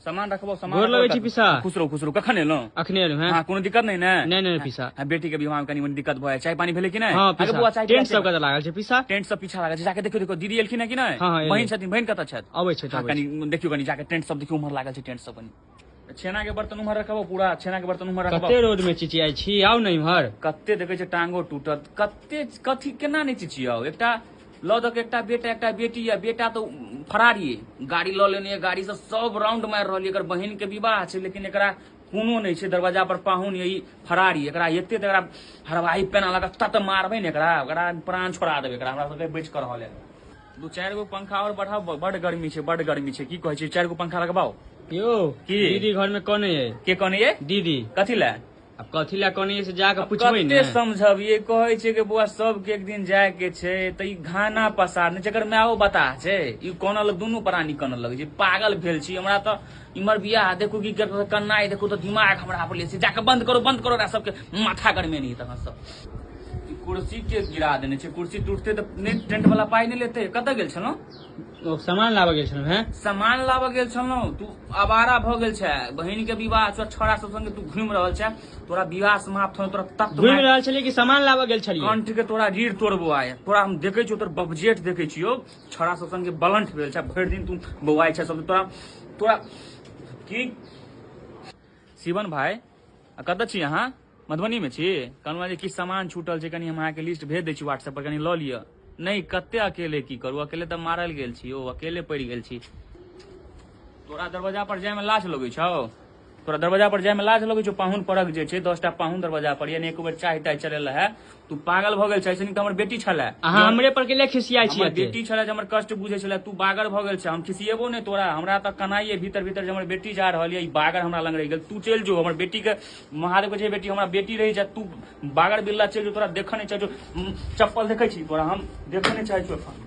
सामान रखबो, सामान गोर लगै रखबो। छी पिसा। खुश रहू, खुश रहू। कखन एलहुँ? अखने एलहुँ हैं। हाँ, कोनो दिक्कत नहि ने? नहि नहि पिसा। हाँ, बेटी के विवाह में कनी मनी दिक्कत भऽ जाइ। चाय पानी भेलै कि नहि? हाँ आगे पिसा। बौआ, चाय टेंट पिला। सब कतऽ लागल छै पिसा? टेंट सब पीछा लागल छै, जाके देखियौ। देखियौ, दीदी एलखिन है कि नहि? हाँ, एलै। बहिन छथिन, बहिन कतऽ छथि? अबै छथि, हाँ, अबै। कनी देखियौ, कनी जाके टेंट सब देखियौ, उम्हर लागल छै टेंट सब। कनी छेना के बर्तन उम्हर रखबो, पूरा छेना के बर्तन उम्हर रखबो। कते रोड में चिचियाइ छी, आउ ने इम्हर। कते देखै छै टांगो टूटत, कते कथी केना नहि चिचियाउ। एकटा लऽ दऽ के एकटा बेटा एकटा बेटी यऽ, बेटा तऽ फरारी गाड़ी लऽ लेने यऽ, गाड़ी से सब राउंड मारि रहल यऽ। एकर बहिन के विवाह छै लेकिन एकरा कोनो नहि छै। दरवाजा पर पाहुन यऽ, ई फरारी। एकरा एते तऽ एकरा हरवाही पेना लगा तत मारबै ने एकरा, एकरा प्राण छोड़ा देबै एकरा। हमरा सबके बचि कऽ रहल यऽ। दू चारि गो पंखा आओर बढ़ाउ, बड गर्मी छै, बड गर्मी छै। की कहै छी, चारि गो पंखा लगबाउ। यौ। की? दीदी घर में कने अइ। के कहने ये? दीदी। कथी लए? आब कथी लए कने अइ से जाके पुछबै कते ने। समझबियै, कहै छै कि बौआ सबके एक दिन जाय के छै, तऽ ई घाना पसारने छै। एकर मायो बताह छै, ई कानऽ लग, दुनू प्राणी कानऽ लगै छै। पागल भेल छी हमरा तऽ। इम्हर बियाह देखू की करतै, कन्नाइ देखू तऽ दिमाग हमरा पर छै। जाके बंद करू, बंद करू, एकरा सबके माथा गरमे नहीं। तखन सब ई कुर्सी के गिरा देने छै, कुर्सी टूटते तऽ नहि टेंट वाला पाइ नहि लेतै। कतऽ गेल छलहुँ? ओ सामान लाबऽ गेल छलहुँ हैं। सामान लाबऽ गेल छलहुँ? तू आवारा भऽ गेल छै। बहिन के विवाह छौ, छोड़ा सब संगे तू घुमि रहल छै। तोरा विवाह समाप्त हो तोरा तत्व घुमि रहल छलियै कि सामान लाबऽ गेल छलियै? कंठ के तोरा रीढ़ तोड़बो आय। तोरा हम देखै छियौ, तोर बबजेठ देखै छियौ। छोड़ा सब संगे बलंठ भेल छै, भरि दिन तू बौआइ छै सब। तोरा तोरा की शिवन भाई, आ कतऽ छी अहाँ? मधुबनी मे छी? कहलहुँ जे किछु सामान छूटल छै, कनि हम अहाँके लिस्ट भेज दै छी व्हाट्सएप पर, कनि लऽ लिअ। नहि कते अकेले की करू, अकेले तऽ मारल गेल छी, ओ अकेले पड़ि गेल छी। तोरा दरवाजा पर जायमे लाज लगै छौ? तोरा दरवाजा पर जायमे लाज लगै छौ? पाहुन परक जे छै, 10टा पाहुन दरवाजा पर, यानी एक बेर चाय ताय चलेल है। तू पागल भऽ गेल छै। ऐसे नीक तऽ हमर बेटी छलै। अहाँ हमरे पर के लिए खिसियाइ छी हमर एते? बेटी छलै जे हमर कष्ट बुझै छलै, तू बागर भऽ गेल छै। हम खिसियेबो नहि तोरा। हमरा तऽ कनाइए भीतर भीतर जे हमर बेटी जा रहल यऽ, ई बागर हमरा लग रहि गेल। तू चलि जो, हमर बेटी के महादेव के जे बेटी हमरा बेटी रहि जाय, तू बागर बिल्ला चलि जो। तोरा देखऽ नहि चाहै छौ। चप्पल देखै छी तोरा, हम देखऽ नहि चाहै छौ एखन।